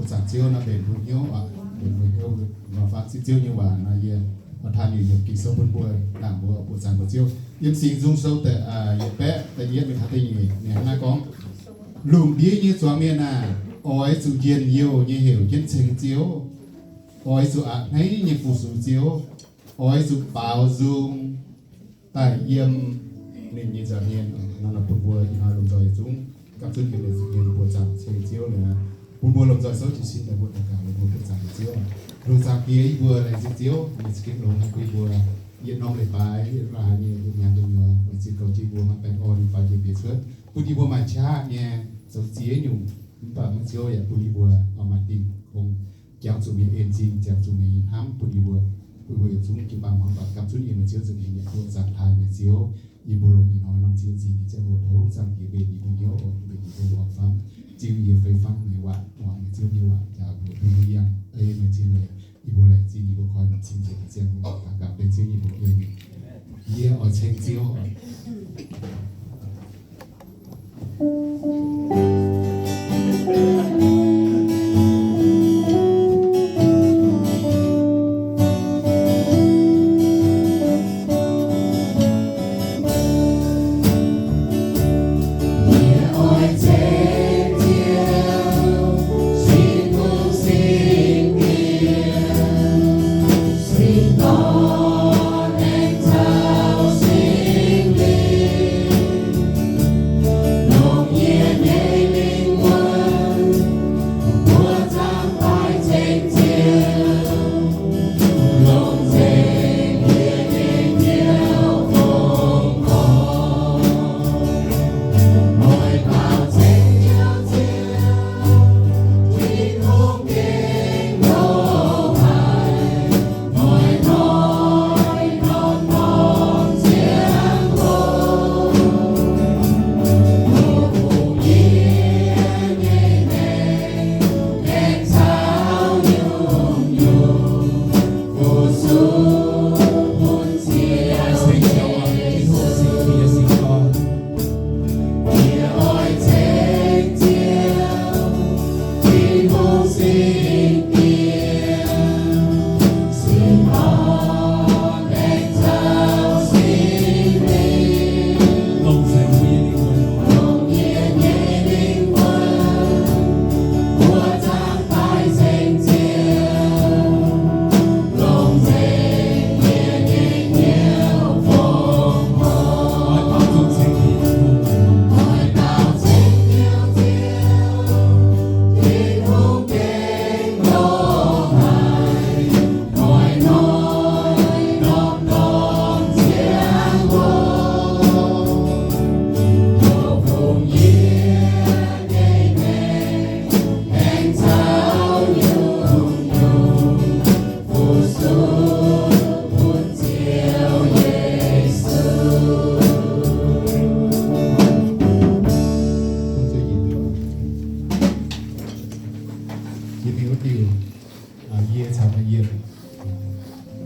Buoqc zaangc Ziouv nor, mbenc mbuo hnyouv, mbenc mbuo hnyouv nor, faaux siqv Ziouv nyei waac nor, yie oix taaih nyei yiemc Ging-Sou bun mbuo, dangh mbuo buoqc zaangc mbuoqc Ziouv. Yiem Singx Nzung Sou da'yietv baeqv da'yietv mingh taux da'nyeic ninh hnangv naaiv gorngv, Lungh ndiev nyei zuangx mienh aah! Oix zuqc njien-youh nyei heuc jienv ceng Ziouv. Oix zuqc a'hneiv nyei fu-sux Ziouv. Oix zuqc baaux nzung daaih yiem ninh nyei nza'hmien. Nor bun mbuo ih hnoi lomh nzoih yietc zungv gapv zunv yiem mbuo nza'hmien buoqc zaangc ceng Ziouv liuz, bun mbuo lomh nzoih souv jiez sin daaih mbuo daux gaux, mbuo buoqc zaangc Ziouv. Lungh zaangc Diex, yie mbuo laengz zingh Ziouv, meih za'gengh longx haic bun yie mbuo yietc norm leiz-baaix, yietc norm hlaax nyei, yietc norm nyei, meih za'gengh gonv jienv mbuo mangc baengh orn nyei faaux yiem bieiv cuotv, bun yie mbuo maaih qaqv nyei zoux ziex nyungc. Mv baac meih Ziouv yaac bun yie mbuo maaih dingh kong jangx zuqc meih en zingh, jangx zuqc meih nyei hnamv bun yie mbuo, bun mbuo yietc zungv jiu-baang muangx baac gapv zunv yiem meih Ziouv nza'hmien yaac buoqc zaangc taaih meih Ziouv. Yie mbuo longc ih hnoi norm ziex zingh nyei ziangh hoc tov Lungh zaangc Diex mbenc yie mbuo hnyouv, mbenc yie mbuo muangx famv, ziux yie fei fangv meih waac, muangx meih Ziouv nyei waac, jaax mbuox bun yie yangh ei meih zinh leiz. Yie mbuo laengz zingh, yie mbuo koi norm cing-nzengc nyei ziangh hoc daux gaux dengv Ziouv nyei mbuox eix. Yie oix ceng Ziouv. Yie mingh wuov diuh, yie caux meih yiem.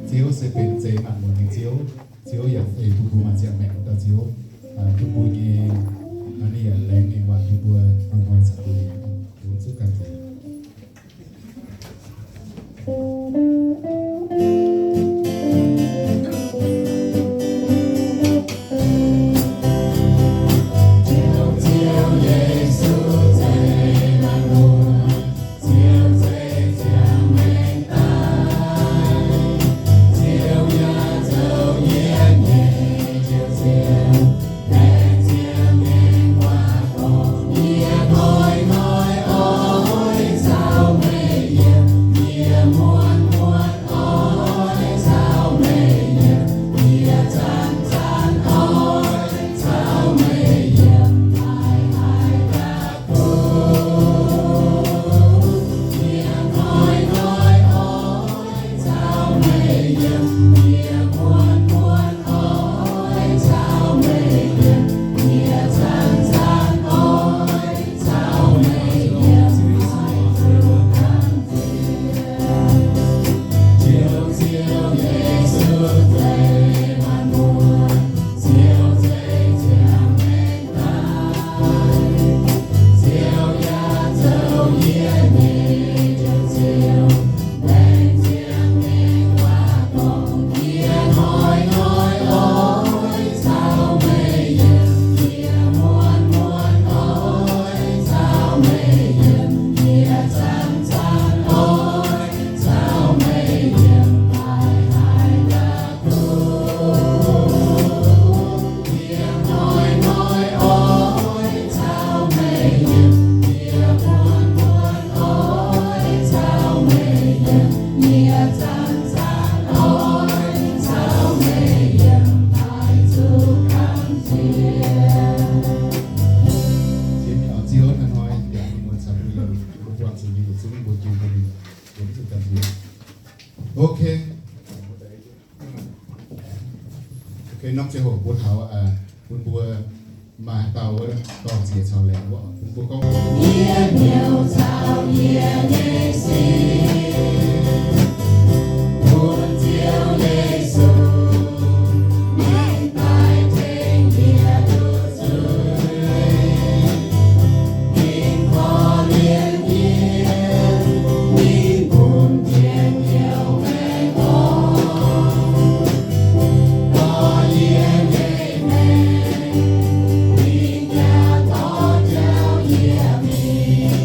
Ziouv se benx zeix maanc muotc nyei Ziouv. Ziouv yaac ei bun mbuo maaih ziangh maengc dauh Ziouv, bun mbuo nyei, ninh yaac laengz ninh waac bun mbuo, hnoi-hnoi caux mbuo yiem. Mbuo zuqc ganh zeix. yietc zungv mbuo jiu bun ninh, mbuo mv zuqc gamh nziex. Ok. Ok, norm ziangh hoc mbuo taux, bun mbuo maaih haaix dauh wuov dorh nziex caux laengz wuov, bun mbuo gorngv, yie hnyouv caux yie nyei sic bun Ziouv Yesu, ninh daaih tengx yie duqv zuiz, ninh korv-lienh yie, ninh bun njien-youh baengh orn, dorh yie nyei maengc, ninh yaac dorh jauv yie mingh.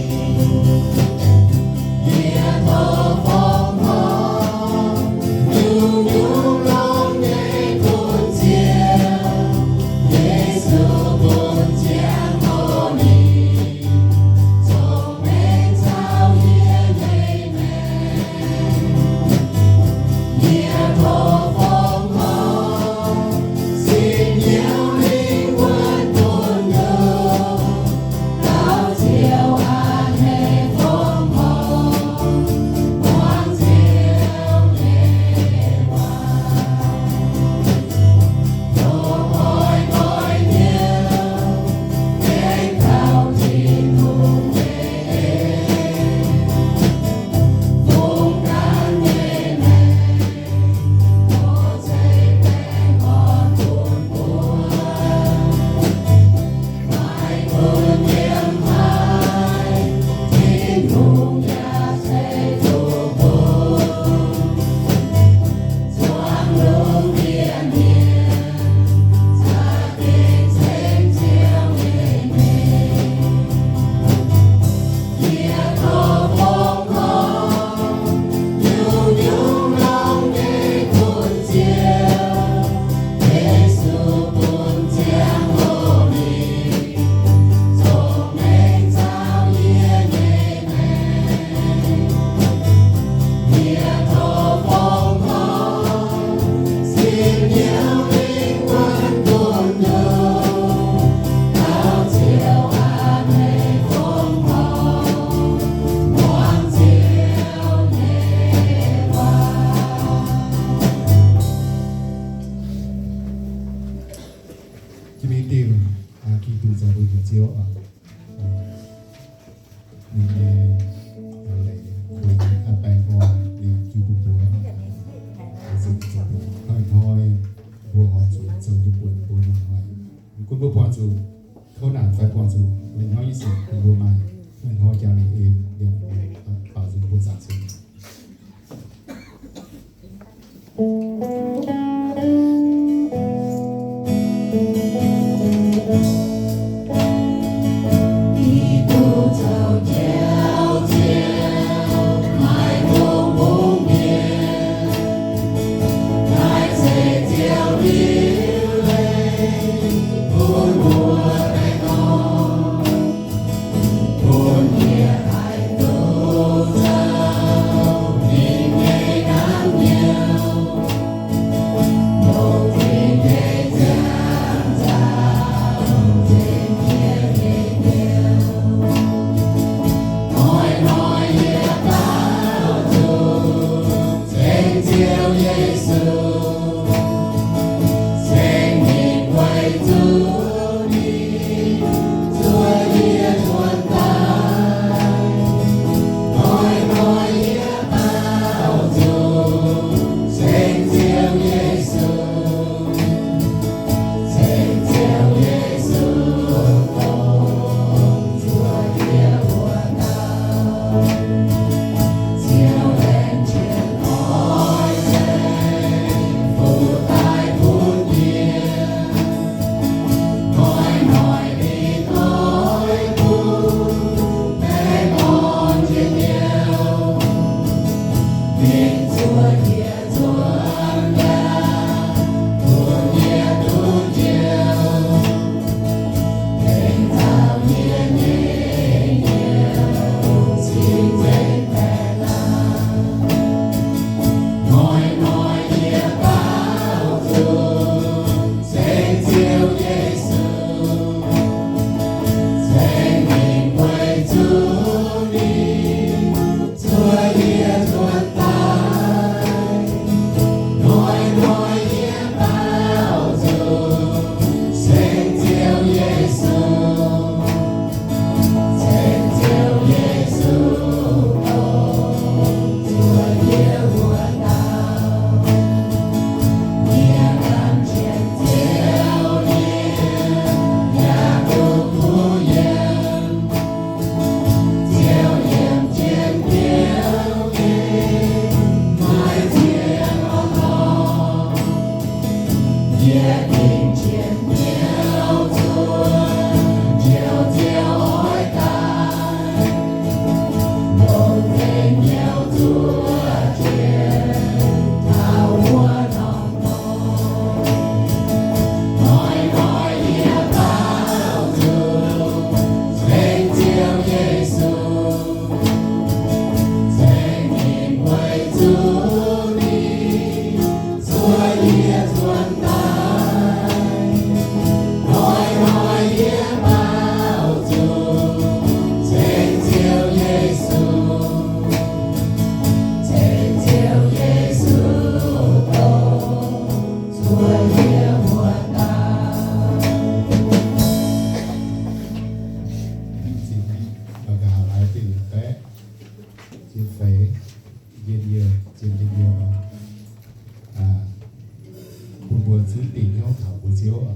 taux mbuo Ziouv.